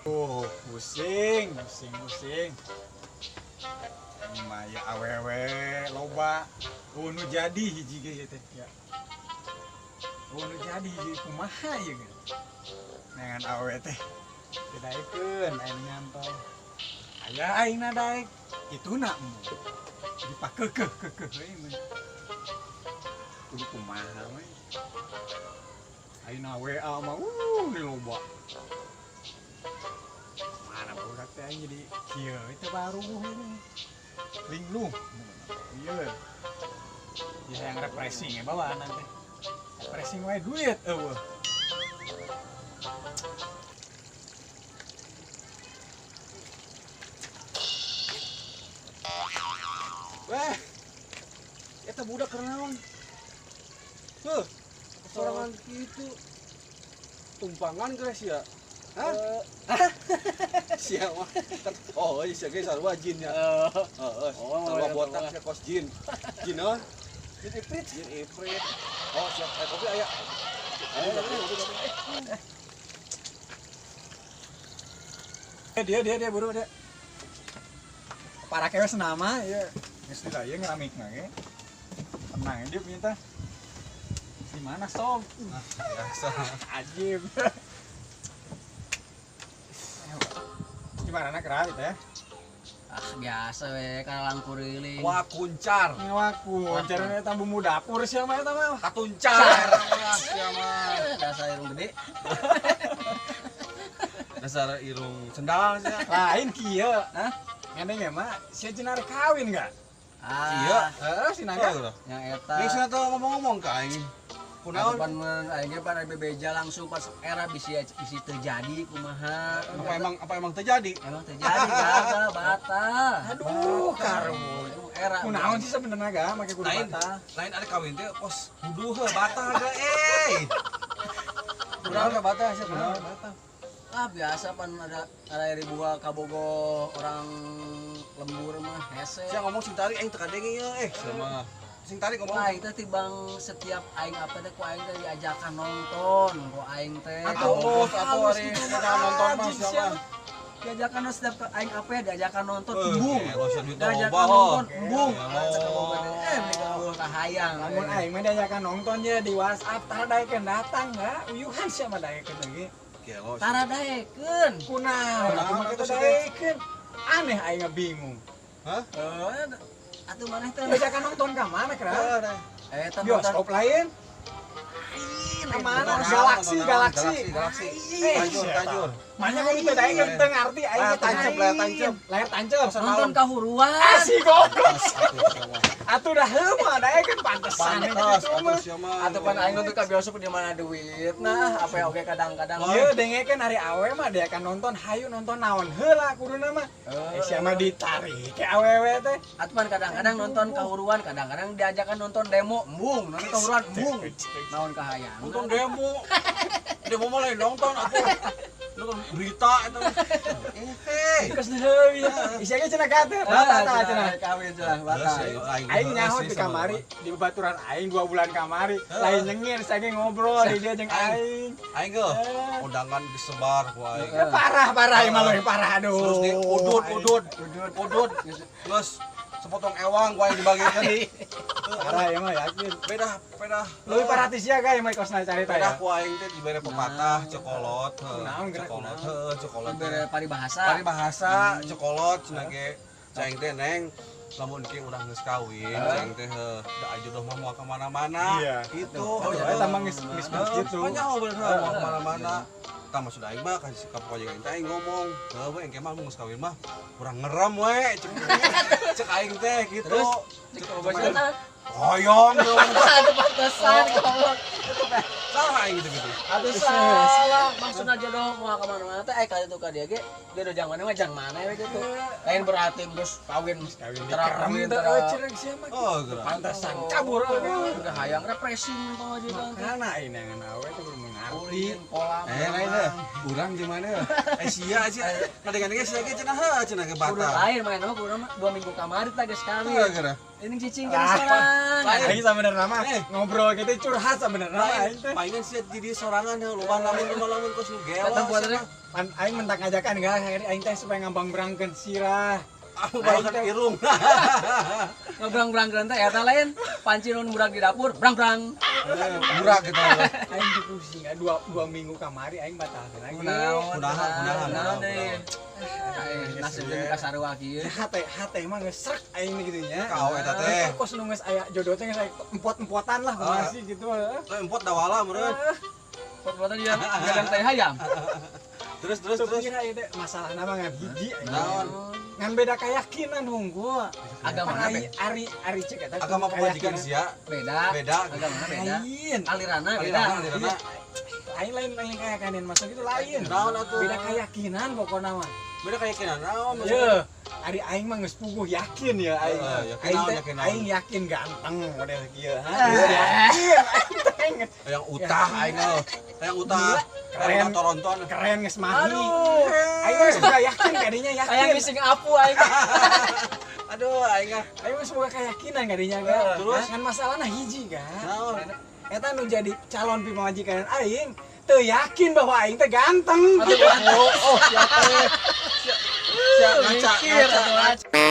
Oh, pusing, pusing, pusing. Maya awewe loba. Oh, nu jadi hiji ge ieu teh ya. Oh, nu jadi hiji kumaha ieu ge. Neangan awewe teh. Teu daekeun aing nyantol. Aya aing na daek. Kituna dipakekeuh kekeuh we mah. Kudu kumaha we. Ayeuna WA mah di loba. Mana budak teh aing jadi kieu itu baru ini. Linglung. Iya. Ya yang refreshing ya bawaan teh. Refreshing wae duit eueuh. Weh. Eta budak keur naon? Heuh, sorangan kitu. Tumpangan geus ya. Hah? Sia mah. Oh, sia ge sarua jin ya. Heeh. Sarua botak sia kos jin. Jin oh. Jin ifrit, jin ifrit. Oh, siap. Kopi aya. Ayo, kopi, kopi. Dia dia dia buru dia. Para kewe senama ya. Geus di ieu ngeramikna ge. Tenang dia minta. Di mana sob? Biasa. Ajib. Gimana nak kerap itu ya? Ah biasa we kana langkuriling. Wah kuncar. Wah kuncar eta bumbu dapur sia mah eta mah. Katuncar. Sia mah. Dasar irung gede. Dasar irung sendal sia. Lain kieu. Hah? Ngadeng mah sia cenah rek kawin enggak? Ah. Iya. Heeh si naga. Yang eta. Geus teu ngomong-ngomong ka aing. Kunaon? Pan aing ge pan bebeja langsung pas era bisi bisi terjadi kumaha. Apa emang terjadi? Emang terjadi gagal batal. Aduh, karunya. Era. Kunaon sih sebenarnya ga make kudu batal. Lain ada kawin teh kos kudu heuh batal ga euy. Kunaon ka batal sih kunaon batal. Ah biasa pan ada ribuan kabogo orang lembur mah hese. Sia ngomong sing tarik aing teu kadenge ieu eh sia mah. Sing tarik ngomong. Aing teh tibang setiap aing apa teh ku aing teh diajakan nonton, ku aing teh. Atuh atuh ari nonton mah sia mah. Diajakan setiap aing apa ya diajakan nonton embung. Diajakan nonton embung. Eh kahayang. Lamun aing mah diajakan nonton nya di WhatsApp tara daekeun datang enggak? Uyuhan sia mah daekeun lagi. Tara daekeun. Kunaon atuh mah kitu daekeun. Aneh aing bingung. Hah? Atuh maneh teh diajakan nonton ka mana kira? Eta bioskop lain. Ka mana? Galaksi, galaksi. Galaksi. Tajur, tajur. Mana kudu teu daekeun teu ngarti aing teh tancep, layar tancep. Layar tancep. Nonton kahuruan. Ah si goblok. Atuh dah heuh mah daekeun pantesan kitu mah. Atuh pan aing nonton ka bioskop di mana duit. Nah, apa ya oge kadang-kadang. Ieu dengekeun ari awe mah dia akan nonton hayu nonton naon heula kuduna mah. Eh sia mah ditarik ke awewe teh. Atuh pan kadang-kadang nonton kahuruan, kadang-kadang diajakan nonton demo embung, nonton kahuruan embung. Naon kahayang. Nonton demo. Demo mah lain nonton atuh. Nonton berita eta. Eh, geus heuh ieu. Isia ge cenah kate. Batal cenah kawin cenah batal. Aing nyaho di kamari, di babaturan aing 2 bulan kamari, lain nyengir saya ge ngobrol di dia jeung aing. Aing ge undangan disebar ku aing. Parah-parah ieu mah leuwih parah aduh. Terus di udud udud udud geus sepotong ewang ku aing dibagikeun. Parah ieu mah yakin. Beda beda. Leuwih parah ti sia ka ieu mah kosna carita ya. Beda ku aing teh dibere pepatah cokolot, cokolot, heuh cokolot. Dibere paribahasa. Paribahasa cokolot cenah ge cai teh neng lamun ki urang geus kawin cai teh heuh da jodoh mah moal ka mana-mana. Gitu. Oh eta mah geus geus kitu. Banyak bener moal ka mana-mana. Tah maksud aing mah ka pamajikan teh aing ngomong, heuh we engke mah mun geus kawin mah urang ngerem we cek aing teh gitu. Terus cek pamajikan hoyong aduh pantesan goblok. Salah aing gitu-gitu. Aduh salah. Maksudna jodoh moal ka mana-mana teh ka ditu ka dieu ge jodoh jang mana mah jang mana we gitu. Lain berarti geus kawin kawin teh cerek sia mah. Oh, pantesan kabur udah hayang refreshing pamajikan teh. Kana aing neangan awe teh kudu ngarti. Kolam. Eh lain deh. Urang jeung mana? Eh sia sia. Kadang-kadang sia ge cenah heuh cenah ge batal. Kudu lain main mah kudu 2 minggu kamari teh geus kawin. Ini cicing ke restoran. Aing sabenerna mah Eh. ngobrol gitu curhat sabenerna mah Lain, aing teh. palingan sih jadi sorangan ya, loba lamun loba lamun kos nu gewa. Kata buat sia mah. Pan aing mentak ngajakan enggak aing teh supaya ngambang-brangkeun sirah. Aku balakan irung. Ngebrang-brang teh eta lain panci nu burak di dapur, brang-brang. Murah gitu. Aing dipusing 2 minggu kamari aing batalkeun lagi. Kunaon? Kunaon, kunaon, Kunaon kunaon. deui. Nasib jeung kasarua kieu. Hate hate mah geus srek aing gitu nya. Kau eta teh. Kos nu geus aya jodoh teh geus aya empot-empotan lah kumaha Ah. sih gitu. Heeh. Eh, empot dawala meureun. Pot-potan dia gadang teh hayam. Terus terus terus. Kira ieu teh masalahna mah ngan hiji aing. Naon? Ngan beda keyakinan hungkul. Agama Ari ari ari cek eta. Agama pemajikan sia beda. beda. Agama beda. Lain. Aliranna beda. Aliranna aliranna. Lain lain lain keyakinan masuk itu lain. Naon atuh? Beda keyakinan pokokna mah. Beda keyakinan naon maksudnya? Ye, ari aing mah geus puguh yakin ya aing. Heeh, yakin Aing naon, teh yakin naon. aing yakin ganteng model kieu. Ha? Yakin aing teh geus Yang utah aing mah. Yang utah. Keren. Yang toronton. Keren geus mahi. Aduh. Aing mah geus boga yakin kadinya yakin. Hayang ngising apu aing. Aduh aing ah. Aing mah semoga keyakinan kadinya ga. Terus? Kan masalahna hiji ga. Naon? Eta nu jadi calon pamajikan aing teu yakin bahwa aing teh ganteng. Aduh, Oh, oh, siapa? Siap ngaca, Mikir ngaca. atuh.